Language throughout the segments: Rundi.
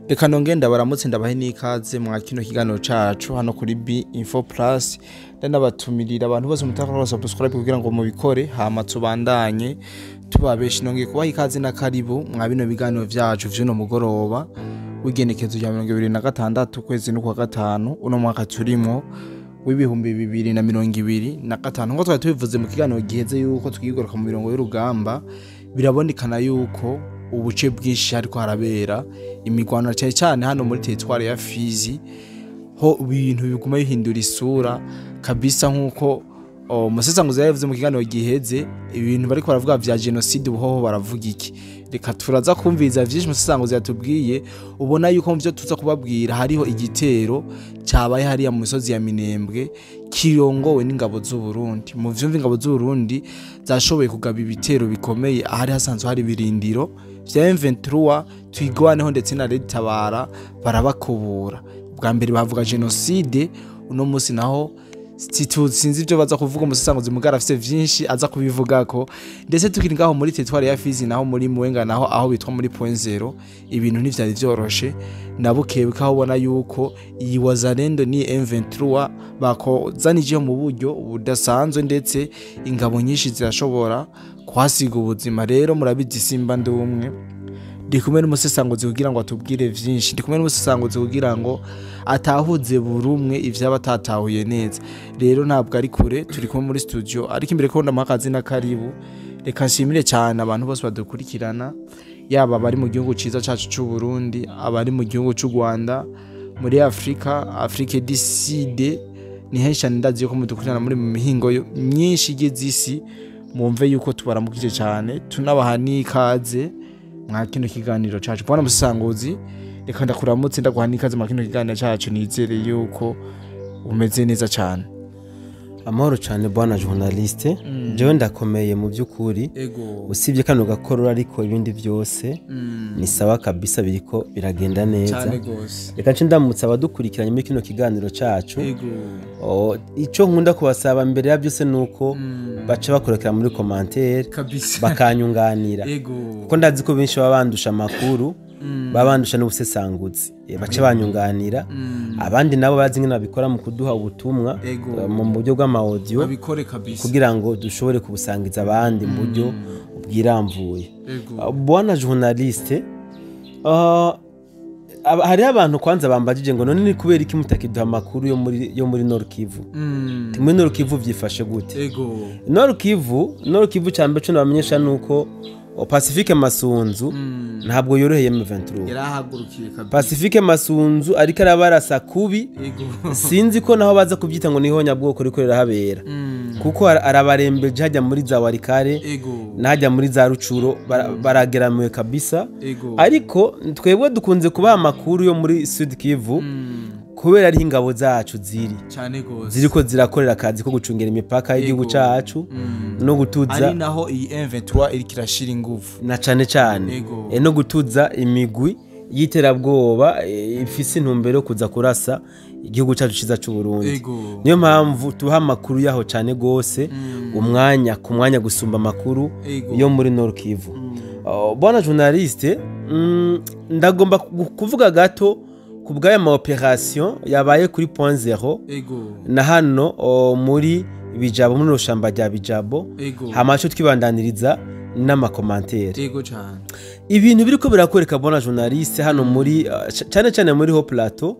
Reka nongere ndabaramutse, ndabahe n'ikaze mwa kino kiganiro cacu hano kuri B Info Plus. Ndanabatumirira abantu bose mutarakora subscribe kugira ngo mubikore, hama tubandanye tubabeshi. Nongeye kubaha ikaze na karibu mwa bino biganiro vyacu vy'uno mugoroba w'igenekezo rya 26 ukwezi n'ukwa gatanu uno mwaka turimwo w'2025. Nkuko twari tubivuze mu kiganiro giheze yuko twigoroka mu mirongo y'urugamba, birabonekana yuko ubuce bwinshi hariko harabera imigwano, cyane cyane hano muri territoire ya Fizi, ho ibintu biguma bihindura isura kabisa. Nkuko umusesanguzi yabivuze mu kiganiro giheze, ibintu bariko baravuga vya génocide, ubuhoho baravuga iki? Reka turaza kumviriza vyinshi umusesanguzi yatubwiye. Ubona yuko mu vyo tuza kubabwira hariho igitero cabaye hariya mu misozi ya Minembwe kirongowe n'ingabo z'u Burundi. Mu vyumva, ingabo z'u Burundi zashoboye kugaba ibitero bikomeye ahari hasanzwe hari ibirindiro vya M23 Twigwaneho ndetse na Red Tabara, barabakubura. Bwa mbere bavuga génocide, uno munsi naho sinzi ibyo baza kuvuga. Umusesanguzi mugara afise vyinshi aza kubivugako. Ndetse tukiri ngaho muri territoire ya Fizi, naho muri Mwenga, naho aho bitwa muri Point Zero, ibintu ntivyari vyoroshe na bukebuke, aho ubona yuko iyi Wazalendo ni M23 bakozanije mu buryo budasanzwe, ndetse ingabo nyinshi zirashobora kuhasiga ubuzima. Rero murabizi, simba ndi umwe, ndi kumwe n'umusesanguzi kugira ngo atubwire vyinshi. Ndi kumwe n'umusesanguzi kugira ngo atahuze burumwe ivyaba atatahuye neza. Rero ntabwo ari kure, turi kumwe muri studio. Ariko imbere ko ndamuha akazi na karibu, reka nshimire cyane abantu bose badukurikirana, yaba abari mu gihugu ciza cacu c'u Burundi, abari mu gihugu c'u Rwanda, muri Afrika, Afrique du Sud, ni henshi cyane. Ndazi yuko mudukurikirana muri mu mihingo myinshi igize isi. Mwumve yuko tubaramukije cyane, tunabaha n'ikaze mwa kino kiganiro cacu. Bwana musesanguzi, reka ndakuramutse, ndaguha n'ikaze mwa kino kiganiro cacu. Nizere yuko umeze neza cyane. Amahoro cyane, bwana journaliste. Jewe ndakomeye mu by'ukuri, usibye kano gakorora, ariko ibindi byose ni sawa kabisa, biriko biragenda neza. Cyane gose. Reka nce ndamutse abadukurikiranye muri kino kiganiro cacu. Ico nkunda kubasaba mbere ya byose nuko baca bakorekera muri commentaire bakanyunganira, kuko ndazi ko benshi baba bandusha amakuru, baba bandusha n'ubusesanguzi. Baca banyunganira. Abandi nabo bazi ingene babikora mu kuduha ubutumwa mu buryo bw'ama audio babikore kabisa kugira ngo dushobore kubusangiza abandi mu buryo bwiramvuye. Bwana journaliste, hariho abantu kwanza bambajije ngo none ni kubera iki mutakiduha amakuru yo muri Nord Kivu? Muri Nord Kivu vyifashe gute? Nord Kivu cyambere cyo nabamenyesha nuko Pacifique Masunzu ntabwo yoroheye M23. Yarahagurukiye kabisa. Pacifique Masunzu ariko arabarasa kubi. Sinzi ko naho baza kubyita ngo niho nyabwoko riko rirahabera, kuko arabarembeje hajya muri za Walikale n'hajya muri za Rutshuru, barageramiwe kabisa. Ariko twebwe dukunze kubaha amakuru yo muri Sud Kivu kubera ari ingabo zacu ziri cyane gose ziriko zirakorera akazi ko gucungera imipaka y'igihugu cacu no gutuza ari naho iyi M23 iriko irashira inguvu. Na cane cane no gutuza imigwi y'iterabwoba ifise intumbero yo kuza kurasa igihugu cacu ciza c'u Burundi. Niyo mpamvu tuha amakuru yaho cane gose umwanya ku mwanya gusumba amakuru yo muri Nord Kivu. Bwana journaliste, ndagomba kuvuga gato ku bw'aya ma opération yabaye kuri Point Zero na hano muri Bijabo, muri rushamba rya Bijabo, hama co twibandaniriza n'ama commentaires. Ego cyane. Ibintu biriko birakwereka, bwana journaliste, hano muri cyane cyane muri Haut Plateau,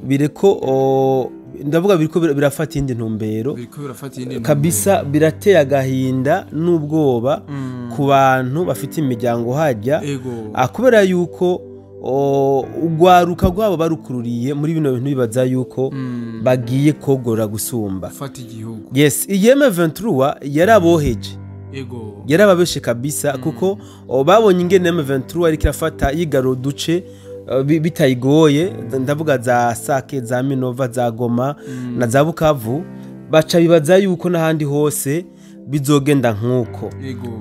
biriko ndavuga biriko birafata indi ntumbero. Biriko birafata iyindi Kabisa, birateye agahinda n'ubwoba ku bantu bafite imiryango hajya. Kubera yuko urwaruka rwabo barukururiye muri bino bintu, bibaza yuko bagiye kogorora gusumba gufata igihugu. Yes, iyi M23 yaraboheje, yarababeshe kabisa, kuko babonye ingene M23 ariko irafata yigarura uduce bitayigoye, ndavuga za Sake, za Minova, za Goma na za Bukavu, baca bibaza yuko n'ahandi hose bizogenda nk'uko.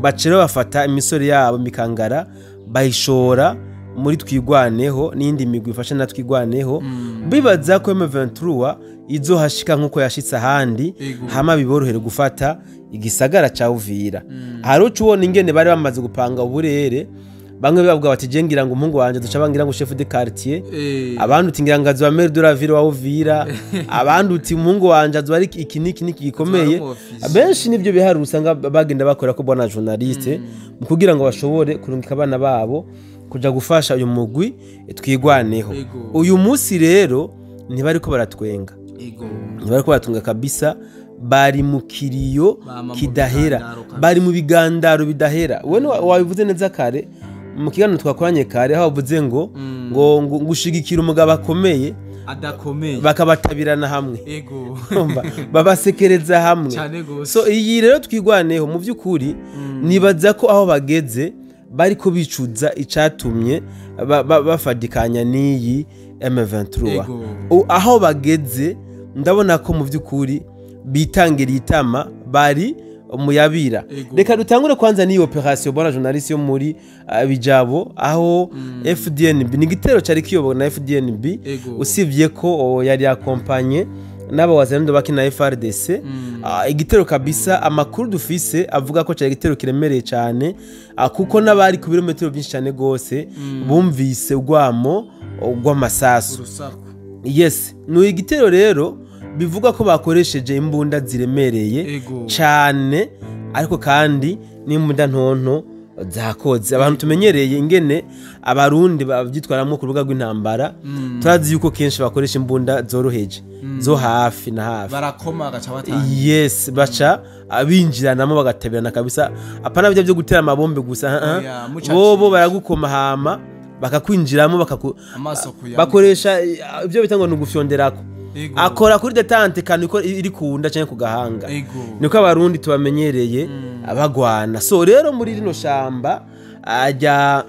Baca rero bafata imisore yabo mikangara, bayishora muri Twigwaneho n'iyindi migwi ifasha na Twigwaneho, bibaza ko M23 izohashika nk'uko yashitse ahandi, hama biborohere gufata igisagara ca Uvira. Hari uca ubona ingene bari bamaze gupanga uburere. Bamwe bavuga bati je ngira ngo umuhungu wanje duca bangira ngo chef de quartier, abandi uti ngira ngo azoba maire de la ville wa Uvira, abandi uti umuhungu wanje azoba ari iki n'iki n'iki gikomeye. Benshi nivyo biharuro usanga bagenda bakora ko bwana journaliste, mu kugira ngo bashobore kurungika abana babo kuja gufasha uyu mugwi Twigwaneho. Uyu munsi rero ntibariko baratwenga, ntibariko baratunga kabisa, bari mu kiriyo kidahera, bari mu bigandaro bidahera. Wewe wabivuze neza kare mu kiganiro twakoranye kare, aho wavuze ngo ngo ngushigikira umugabo akomeye adakomeye bakabatabirana hamwe, babasekereza hamwe. So iyi rero Twigwaneho mu by'ukuri nibaza ko aho bageze bariko bicuza icatumye bafadikanya n'iyi M23. Aho bageze ndabona ko mu by'ukuri bitangira itama, bari muyabira. Reka dutangure kwanza ni operation bwana journaliste yo muri Bijabo, aho FDNB ni igitero cari kiyobowe na FDNB, usivye ko yari akompanye n'aba wazalendo bakina FRDC. Igitero kabisa amakuru dufise avuga ko cari igitero kiremereye cyane, kuko n'abari ku birometero byinshi cyane gose bumvise urwamo rw'amasasu. Yes, ni igitero rero bivuga ko bakoresheje imbunda ziremereye cyane, ariko kandi n'imbunda ntonto zakoze. Abantu tumenyereye ingene abarundi bavyitwaramwo ku rubuga rw'intambara, turazi yuko kenshi bakoresha imbunda zoroheje zo hafi na hafi, barakoma gaca batanga. Yes, baca abinjiranamo bagateberana kabisa, apana byo gutera amabombe gusa, bobo baragukoma hama bakakwinjiramo, bakoresha ibyo bitangwa no gufyonderako. Akora kuri detente kandi uko iri kunda cyane kugahanga, niko abarundi tubamenyereye abagwana. So rero muri rino shamba ajya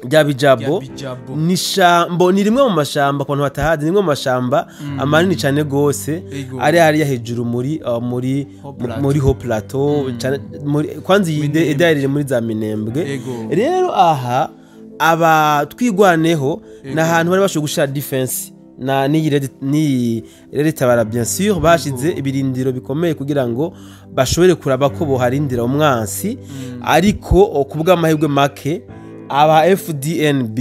rya Bijabo ni shambo, ni rimwe mu mashamba ku bantu batahazi, ni rimwe mu mashamba amanini cyane gose ari hariya hejuru muri muri muri Haut Plateau, kwanza idayirire muri za Minembwe. Rero aha aba Twigwaneho na hantu bari bashoboye gushira defense na ni Red-Tabara bien sûr, bashize ibirindiro bikomeye kugira ngo bashobore kuraba ko boharindira umwansi. Ariko kubwa amahirwe make aba FDNB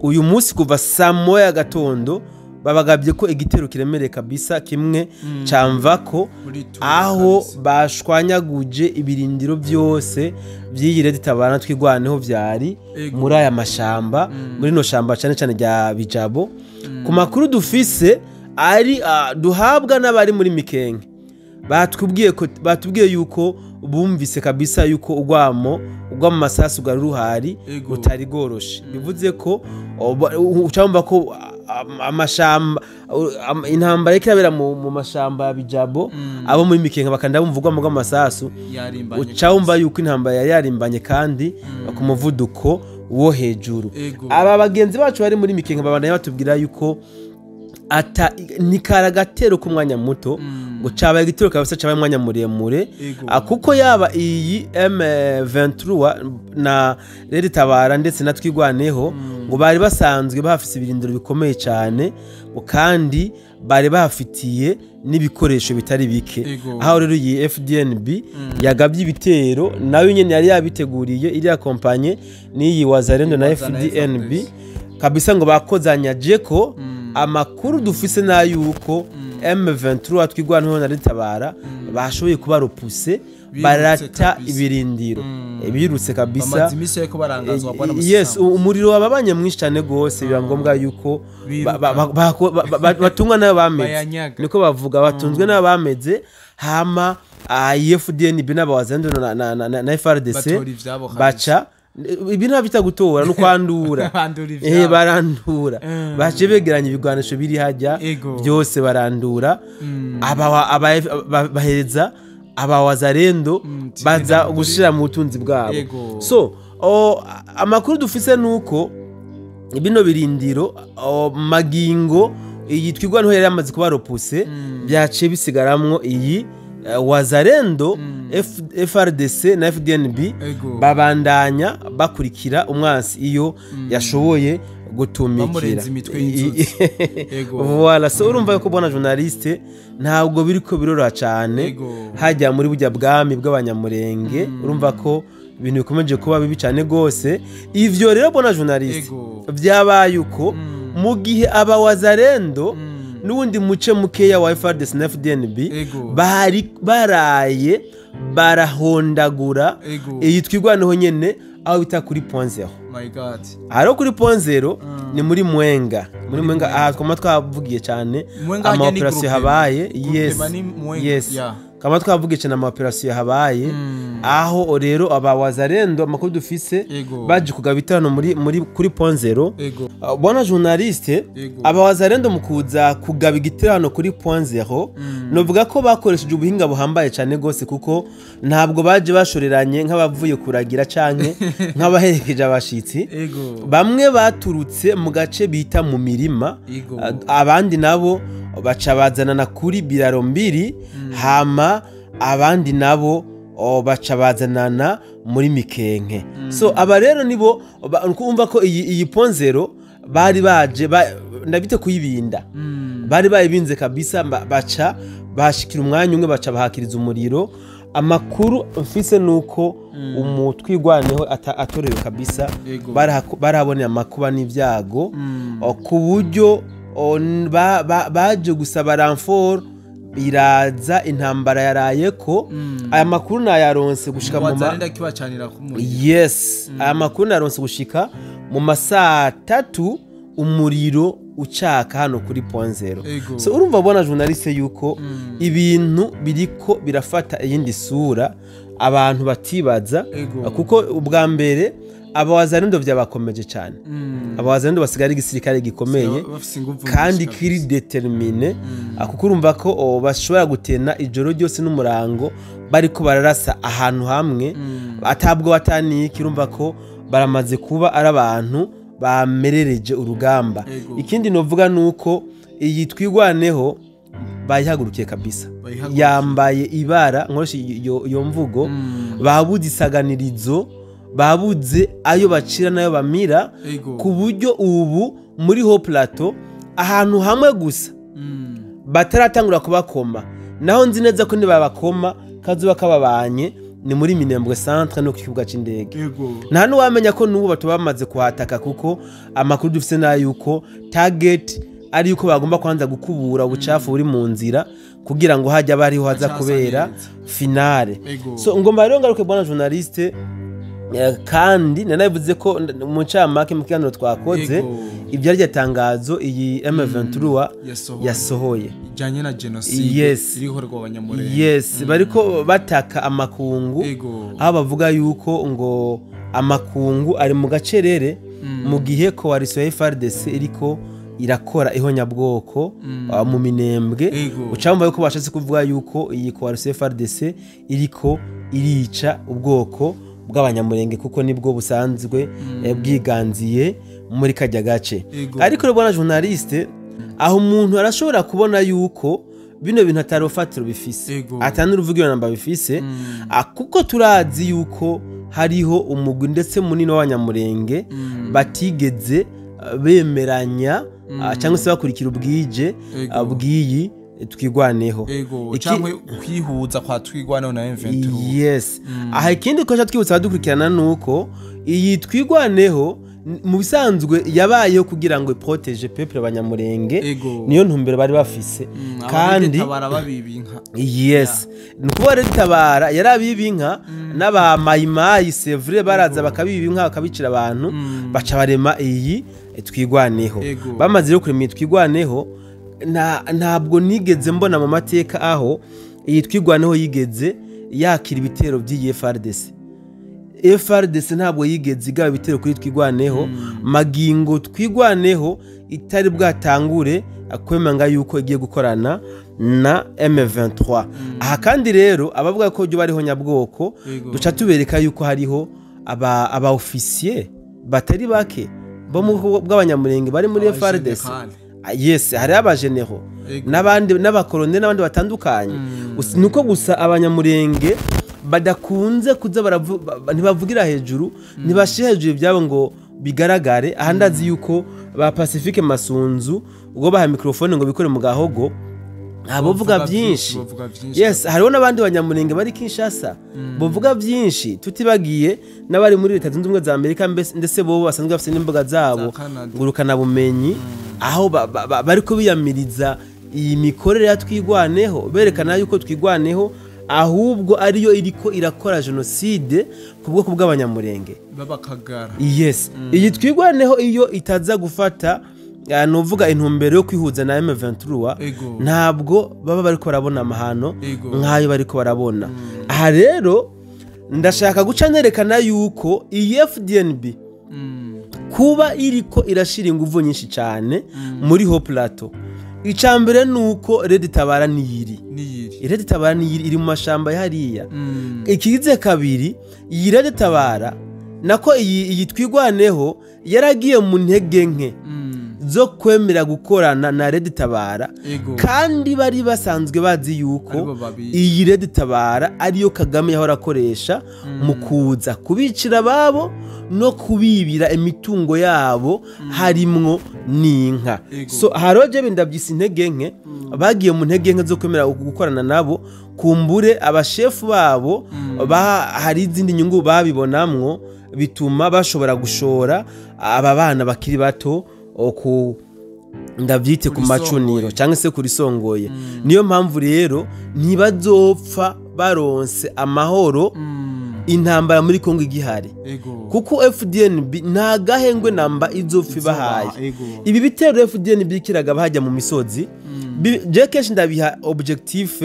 uyu munsi kuva saa moya gatondo babagabye ko igitero kiremereye kabisa kimwe camvako, aho bashwanyaguje ibirindiro byose by'iyi Red-Tabara Twigwaneho vyari muri aya mashamba, muri no shamba cyane cyane rya Bijabo. Ku makuru dufise ari duhabwa n'abari muri Mikenke, batubwiye yuko bumvise kabisa yuko urwamo urwa masasu gari ruhari rutari goroshe. Bivuze ko ucamba ko amashamba intambara ikirabera mu mashamba ya Bijabo, abo muri Mikenke bakanda bumva urwamo rw'amasasu, ucamba yuko intambara yari yarimbanye kandi ku muvuduko wo hejuru. Aba bagenzi bacu bari muri Mikenke babandanya batubwira yuko ata nikaragatero ku mwanya muto ngo cabaye igitero kabisa cabaye umwanya muremure, kuko yaba iyi M23 na Red-Tabara ndetse na Twigwaneho ngo bari basanzwe bafise ibirindiro bikomeye cyane, kandi bari bafitiye n'ibikoresho bitari bike. Aho rero iyi FDNB yagabye ibitero nayo nyene yari yabiteguriye iriya kompanye n'iyi Wazalendo na FDNB kabisa, ngo bakozanya jeko. Amakuru dufise na yuko M23 Twigwaneho na Red-Tabara bashoboye kuba repoussé, barata ibirindiro birutse kabisa. Yes, umuriro wababanye mwinshi cyane gose, biba ngombwa yuko batungwa n'abameze, niko bavuga batunzwe n'abameze. Hama FDNB n'abawazendo na FRDC baca ibi nta bita gutora no kwandura, barandura, bace begeranya ibigwanisho biri hajya byose barandura, aba bahereza aba Wazalendo baza gushira mu butunzi bwabo. So amakuru dufise nuko bino birindiro magingo iyi Twigwaneho yari yamaze kuba repoussé, byace bisigaramwo iyi Wazalendo, FRDC na FDNB babandanya bakurikira umwansi iyo yashoboye gutumikira. Voilà, so urumva ko bona journaliste ntabwo biriko birora cyane hajya muri bujya bwami bw'abanyamurenge, urumva ko Ibintu bikomeje kuba bibi cyane gose. Ivyo rero bona journaliste vyabaye uko mu gihe aba Wazalendo n'ubundi muce mukeya wa FARDC na FDNB bari baraye barahondagura iyi Twirwaneho nyene aho bita kuri point 0. My God. Haro kuri point 0 ni muri Mwenga. Muri Mwenga aha twama twavugiye cyane ama operation habaye. Yes. Yes. Kama twavugiye cyane ama operation habaye aho rero aba Wazalendo amakuru dufise baje kugaba itarano muri kuri point 0. Bwana journaliste, aba Wazalendo mukuza kugaba igitarano kuri point 0 novuga ko bakoresheje ubuhinga buhambaye cyane gose, kuko ntabwo baje bashoreranye nk'abavuye kuragira canke nk'abaherekeje abashitsi. Bamwe baturutse mu gace bita mu mirima, abandi nabo baca bazanana kuri biraro mbiri, hama abandi nabo baca bazanana muri Mikenke. So aba rero nibo kumva ko iyi point 0 bari baje ndabite kuyibinda. Bari bayibinze kabisa, baca bashikira umwanya umwe baca bahakiriza umuriro. Amakuru mfise nuko umutwigwaneho atorewe kabisa, barahaboneye amakuba n'ivyago ku buryo baje gusaba renfort iraza intambara yaraye ko. Aya makuru nayaronse gushika mu yes, aya makuru nayaronse gushika mu masaa 3 umuriro ucaka hano kuri point 0. So urumva bona journaliste yuko ibintu biriko birafata iyindi sura abantu batibaza, kuko ubwa mbere aba Wazalendo vyabakomeje cyane. Aba Wazalendo basigara igisirikare gikomeye kandi kiri determine, kuko urumva ko bashobora gutena ijoro ryose n'umurango bariko bararasa ahantu hamwe atabwo bataniki. Urumva ko baramaze kuba ari abantu bamerereje urugamba. Ikindi novuga nuko iyi Twirwaneho bayihagurukiye kabisa, yambaye ibara nkoresha iyo mvugo, babuze isaganirizo, babuze ayo bacira nayo bamira, ku buryo ubu muri ho plateau ahantu hamwe gusa bataratangura kubakoma. Naho nzi neza ko nibabakoma kazuba kababanye ni muri Minembwe centre no kibuga c'indege. Nta nuwamenya ko nubu batubamaze kuhataka, kuko amakuru dufise na yuko target ari yuko bagomba kwanza gukubura ubucafu buri mu nzira kugira ngo hajya bariho haza kubera finale. So ngomba rero ngaruke bwana journaliste, kandi nanavuze ko mu ncamake mu kiganiro twakoze ibyo rya tangazo iyi M23 yasohoye ijanye na genocide iriho rw'abanyamurenge. Yes, bariko bataka amakungu aho bavuga yuko ngo amakungu ari mu gacerere mu gihe coalition ya FARDC iriko irakora ihonyabwoko mu Minembwe. Ucamva yuko bashatse kuvuga yuko iyi coalition ya FARDC iriko irica ubwoko bw'abanyamurenge, kuko nibwo busanzwe bwiganziye muri kajya gace. Ariko rero bwana journaliste, aho umuntu arashobora kubona yuko bino bintu atarofatiro bifise, atanuruvugiro namba bifise, kuko turazi yuko hariho umugwi ndetse munini w'abanyamurenge batigeze bemeranya cyangwa se bakurikira ubwije bw'iyi Twirwaneho. Cyangwa kwihuza kwa Twirwaneho na M23. Yes. Aha ikindi ko twibutsa abadukurikirana nuko iyi Twirwaneho mu bisanzwe yabayeho kugira ngo protege peuple abanyamurenge, niyo ntumbero bari bafise. Kandi yes, nuko rero tabara yarabiba inka n'aba mayimayi c'est vrai baraza bakabiba inka bakabicira abantu, baca barema iyi Twirwaneho. Bamaze rero kurema Twirwaneho, ntabwo nigeze mbona mu mateka aho iyi Twirwaneho yigeze yakira ibitero by'iyi FARDC. FARDC ntabwo yigeze igaba ibitero kuri Twirwaneho. Magingo Twirwaneho itari bwatangure kwemanga yuko igiye gukorana na M23. Aha kandi rero abavuga ko byo bariho nyabwoko, duca tubereka yuko hariho aba officier batari bake bo mu bw'abanyamurenge bari muri FARDC. Yes, hari abajenero n'abandi n'abakoloneli n'abandi batandukanye. Nuko gusa abanyamurenge badakunze kuza ntibavugira hejuru, ntibashire hejuru ibyabo ngo bigaragare. Aha ndazi yuko ba Pacifique Masunzu ubwo baha microphone ngo bikore mu gahogo, Bovuga byinshi. Yes, hariho n'abandi banyamurenge bari Kinshasa bovuga byinshi, tutibagiye n'abari muri Leta Zunze Ubumwe za Amerika, ndetse bo basanzwe bafite n'imbuga zabo ngurukana bumenyi, aho bari kubiyamiriza iyi mikorere ya Twigwaneho, berekana yuko Twigwaneho ahubwo ariyo iriko irakora jenoside ku bwoko bw'abanyamurenge babakagara. Yes, iyi Twigwaneho iyo itaza gufata nuvuga intumbero yo kwihuza na M23, ntabwo baba bariko barabona amahano nkayo bariko barabona. Aha rero ndashaka guca nerekana yuko iyi FDNB kuba iriko irashira inguvu nyinshi cyane muri Haut Plateau. Icambere nuko Red Tabara niyiri. Red Tabara niyiri iri mu mashamba hariya. Ikigize kabiri, iyi Red Tabara nako iyi Twigwaneho yaragiye mu ntege nke zo kwemera gukorana na Red Tabara, kandi bari basanzwe bazi yuko iyi Red Tabara ariyo Kagame yahora akoresha mu kuza kubicira babo no kubibira imitungo yabo harimwo n'inka. So haroje bindabyise intege nke, bagiye mu ntege nke zo kwemera gukorana nabo, kumbure abashefu babo hari izindi nyungu babibonamwo, bituma bashobora gushora aba bana bakiri bato ku ndavyite ku macuniro cyangwa se kuri songoye. Niyo mpamvu rero ntibazopfa baronse amahoro intambara muri Kongo igihari, kuko FDNB nta gahengwe namba izopfa ibahaye. Ibi bitero FDNB kiraga bahajya mu misozi, je kenshi ndabiha objectif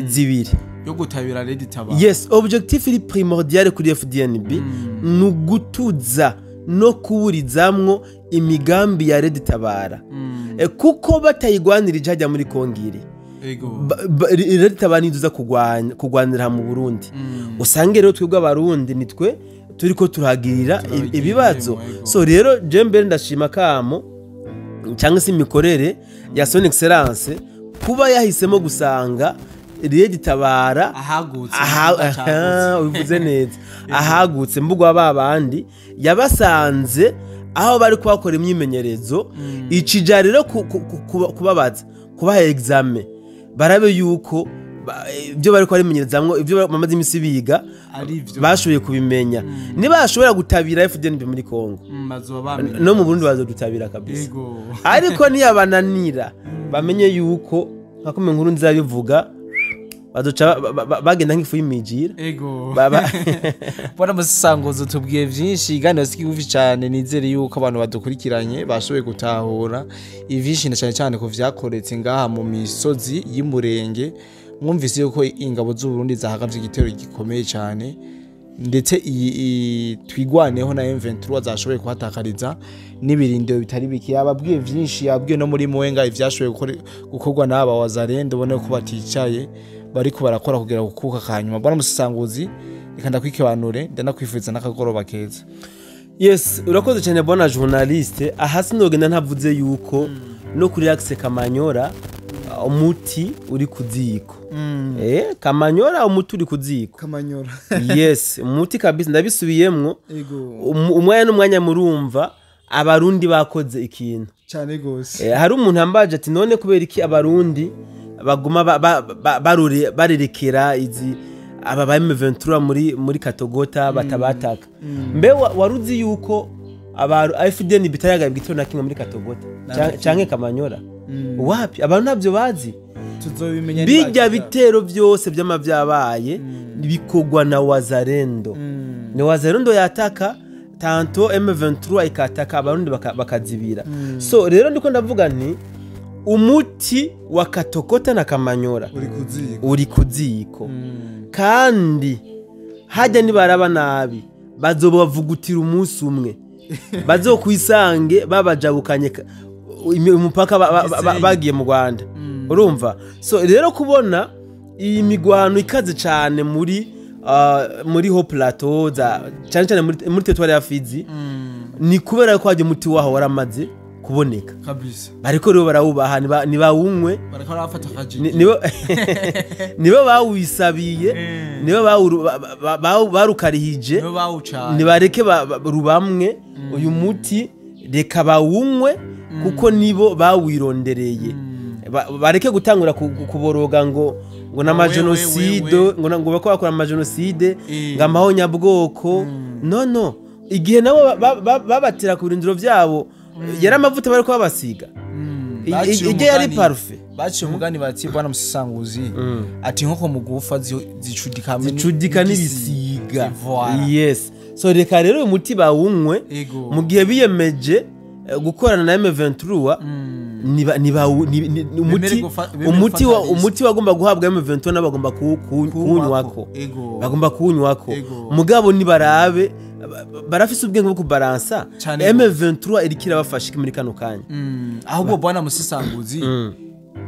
zibiri yo gutabira Red Tabara. Yes, objectif iri primordial kuri FDNB ni ugutuza no kuburizamwo imigambi ya Red Tabara. Kuko batayigwanirije hajya muri Kongiri, Red Tabara niduza kugwanira mu Burundi. Usange rero twebwe abarundi nitwe turiko turahagirira ibibazo. So rero je mbere ndashima kamo cyangwa se imikorere ya Son Excellence kuba yahisemo gusanga Red Tabara ahagutse, ubivuze neza, ahagutse mbugwa babandi yabasanze aho bari kubakora imyimenyerezo. Ikija rero kubabaza, kubaha examen, barabe yuko ibyo bari kwarimenyerezamwo, ibyo bamaze imisi biga bashoboye kubimenya. Niba bashobora gutabira FDNB muri Kongo, no mu Burundi bazodutabira kabisa. Ariko niyabananira bamenye yuko nka kumwe nkuru nzabivuga bazoca bagenda nk'ifu y'imijira. Ego. Bwana Musanguzo, tubwiye byinshi iganiro sikigufi cyane, nizere yuko abantu badukurikiranye bashoboye gutahura ivyinshi na cyane cyane ko vyakoretse ngaha mu misozi y'Imurenge. Mwumvise yuko ingabo z'u Burundi zahagavye igitero gikomeye cyane, ndetse iyi Twigwaneho na M23 zashoboye kuhatakariza n'ibirindiro bitari bike. Yababwiye vyinshi, yabwiye no muri Mwenga ivyashoboye gukorwa n'aba Wazalendo, ubone ko baticaye bariko barakora kugira gukuka kanyuma. Bwana Musanguzi, reka ndakwikibanure ndanakwifuriza n'akagoroba keza. Yes, urakoze cyane bwana journaliste. Aha sinogenda ntavuze yuko no kuri axe Kamanyora umuti uri kuziko. Kamanyora umuti uri kuziko. Kamanyora. Yes, umuti kabisa ndabisubiyemwo. Umwanya n'umwanya murumva abarundi bakoze ikintu cyane gose. Hari umuntu ambaje ati none kubera iki abarundi baguma barerekera izi aba ba M23 muri Katogota batabataka. Mbe waruzi yuko aba FDN bitayaga igitero na kimwe muri Katogota canke Kamanyora? Wapi abantu ntabyo bazi. Tuzobimenya bijya bitero byose by'amavyabaye bikogwa na Wazalendo. Ni Wazalendo yataka tanto M23 ikataka abarundi bakazibira. So rero ndiko ndavuga nti umuti wa Katokota na Kamanyora uri kuziko. Kandi hajya nibaraba nabi bazobavugutira umunsi umwe, bazokwisange babajabukanye umupaka bagiye mu Rwanda. Urumva? So rero kubona iyi migwano ikaze cyane muri Haut Plateau cyane cyane muri territoire ya Fizi, ni kubera ko haje umuti waho waramaze kuboneka kabisa. Bariko rero barawubaha, nibawunywe, bariko barafata akajiji, nibo bawisabiye, nibo barukarihije, nibareke rubamwe uyu muti, reka bawunywe kuko nibo bawirondereye. Bareke gutangura kuboroga ngo na genocide, ngo ngo bakora ama genocide, ngo amahonyabwoko. No igihe nabo babatira ku birindiro vyabo yari amavuta bariko babasiga, ijye yari parufe. Baciye umugani bati bwana Musesanguzi, ati nkoko mugufa zicudika zicudika n'ibisiga. Yes, so reka rero uyu muti bawunywe mu gihe biyemeje gukorana na M23. Niba umuti wagomba guhabwa M23 nabagomba kuwunywako, bagomba kuwunywako. Mugabo nibarabe barafise ubwenge bwo kubalansa. M23 iriko irabafasha muri kano kanya. Ahubwo bwana Musesanguzi,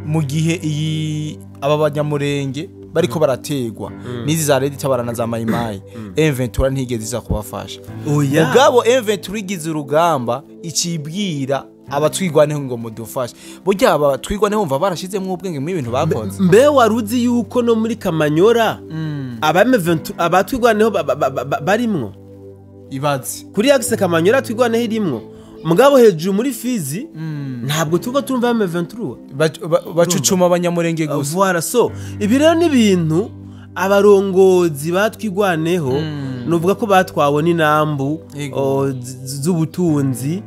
mu gihe iyi aba banyamurenge bariko barategwa n'izi za Red Tabara na za Mayimayi, M23 ntigeze iza kubafasha. Mugabo M23 igize urugamba ikibwira abatwigwaneho ngo mudufashe. Burya abatwigwaneho umva barashizemwo ubwenge mu ibintu bakoze. Mbe waruzi yuko no muri Kamanyora aba M23 abatwigwaneho barimwo ibaze kuri axe Kamanyora twigwaneho irimwo. Mugabo hejuru muri Fizi ntabwo tuba turumva M23 bacucuma abanyamurenge gusa. Voilà, so ibi rero ni ibintu abarongozi batwigwaneho nuvuga ko batwawe n'inambu z'ubutunzi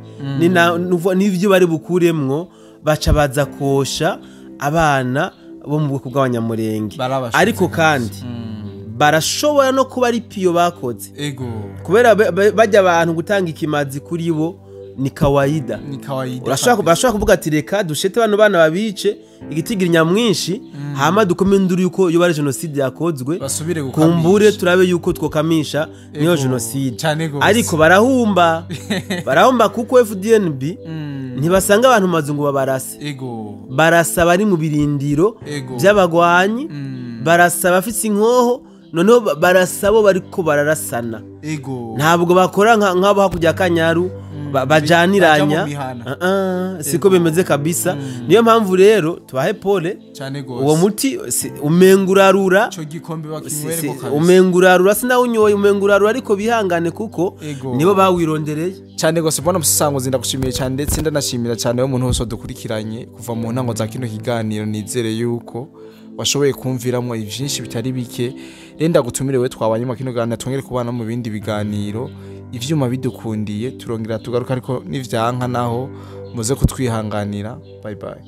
n'ivyo bari bukuremwo, baca baza kosha abana bo mu bwoko bw'abanyamurenge. Ariko kandi barashobora no kuba ari piyo bakoze, kubera bajya abantu gutanga ikimazi kuri bo ni kawaida. Urashobora kuvuga ati reka dushete bano bana babice igitigira nyamwinshi, hama dukome induru yuko yo bari genocide yakozwe, kumbure turabe yuko twokamisha niyo genocide. Ariko barahumba barahumba kuko FDNB ntibasanga abantu mazungu babarase, barasa bari mu birindiro by'abagwanyi, barasa bafise inkoho, noneho barasabo bariko bararasana. Ntabwo bakora nk'abo hakujya Kanyaru bajaniranya, siko bimeze kabisa. Niyo mpamvu rero tubahe pole, uwo muti umengurarura, umengurarura sinawunyoye umengurarura, ariko bihangane kuko nibo bawirondereye cyane gose. Bwana Musesanguzi, ndagushimiye cyane ndetse ndanashimira cyane umuntu wose dukurikiranye kuva mu ntango za kino kiganiro. Nizere yuko washoboye kumviramo ivyinshi bitari bike. Renda gutumire we twabanye mu kino ganiro, twongere kubana mu bindi biganiro. Ivyuma bidukundiye turongera tugaruka, ariko nivyanka naho muze kutwihanganira. Bye bye.